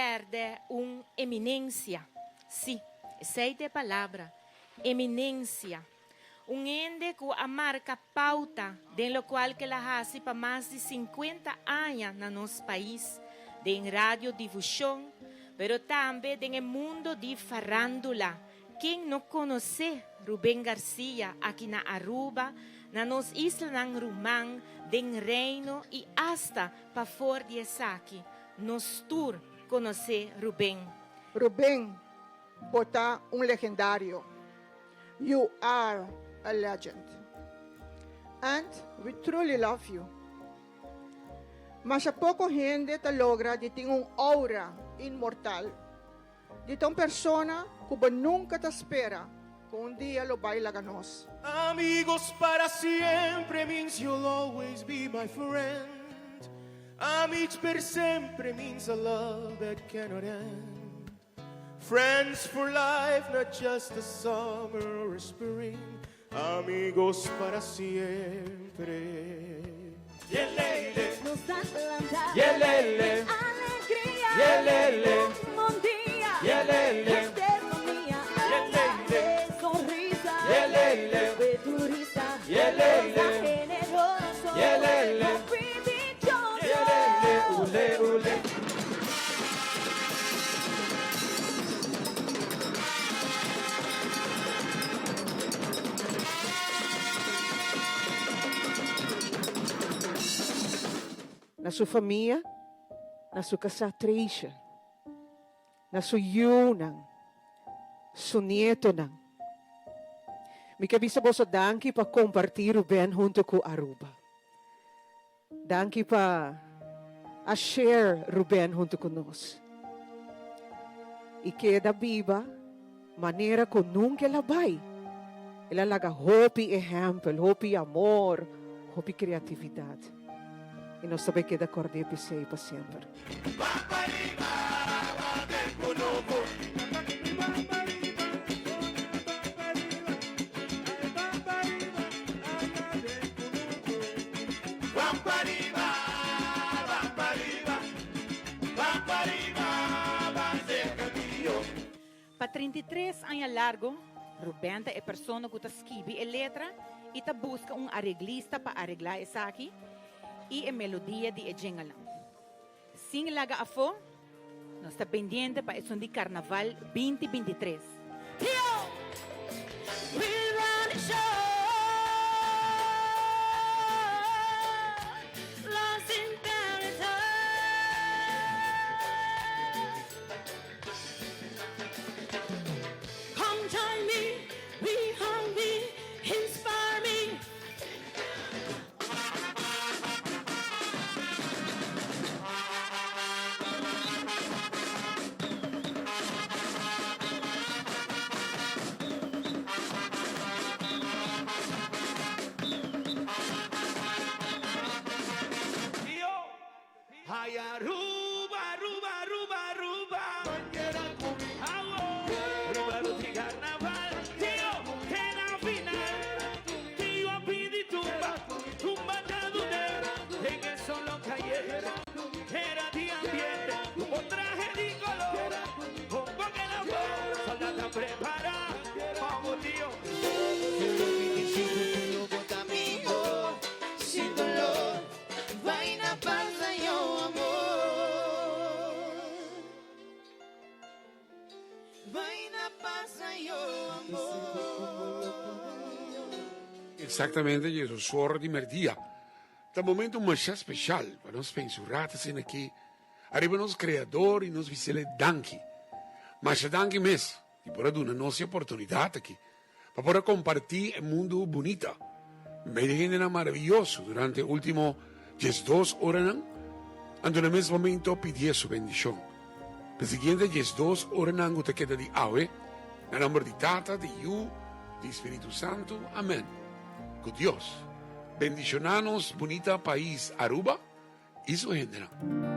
pèrdè un eminensia. Sí, esei ta e palabra, eminensia. Un hende ku a marka pauta den lokual ku el a hasi pa mas di sinkuenta aña na nos pais, den radiodifushon, pero tambe den e mundo di farándula. Ken no konosé Ruben Garcia aki na Aruba, na nos islanan ruman, den Reino i asta pafor di esaki? Nos tur konosé Ruben. Ruben, bo ta un legendario. You are a legend. And we truly love you. Masha poko hende ta logra di tin un aura inmortal, di ta un persona ku bo nunka ta spera ku un dia lo bai laga nos. Amigos para siempre means you'll always be my friend Amics per sempre means a love that cannot end Friends for life not just a summer or a spring Amigos para siempre Yelele Nos ta lanta Yelele Alegria Yelele Un bon dia Yelele Henter famia Yelele Sonrisa Yelele Be turista Yelele Nos ta generoso Yelele Hopi dichoso Yelele Ule ule. Na su famia, na su kasá Treisha, na su yunan, su nietonan. Mi ke bisa boso danki pa kompartí Ruben huntu ku Aruba. Danki pa a share Ruben huntu ku nos. I keda biba manera ku nunka el a bai. El a laga hopi ehèmpel, hopi amor, hopi kreatividat. I nos ta bai keda kòrd'é p'esei pa semper. Pa 33 aña largo, Ruben ta e persona ku ta skibi e letra i ta buska un areglista pa areglá esaki i e melodia di e jingelnan. Sin laga afó, nos ta pendiente pa esun di Karnaval binti 23. Ay Aruba, Aruba, Aruba, Aruba. Awo, riba lo di carnaval. Tio, te na final. Tio a pidi tumba, tumba ta dune. Den e solo cayera, era di ambiente. Con traje di color, con boca en la voz. Soldado prepara, vamos tio. Sin dolor, vaina pasa yo amor. Vaina pasa yo amor. Exactamente, Jesus, ora di merdia. Ta momento masha special pa nos pensa un rato asina aki ariba nos Creador y nos bisele danki. Masha danki mes di por a duna nos e oportunidad aki pa por a comparti e mundo bunita mei di hendenan maravilloso durante e ultimo 12 oranan. Anto na mes momento pidié su bendicion. P'e siguiente 12 oranan cu ta keda di awe, na nomber di Tata, di Yu, di Spiritu Santu. Amen. Cu Dios bendiciona nos bunita pais Aruba y su hendenan.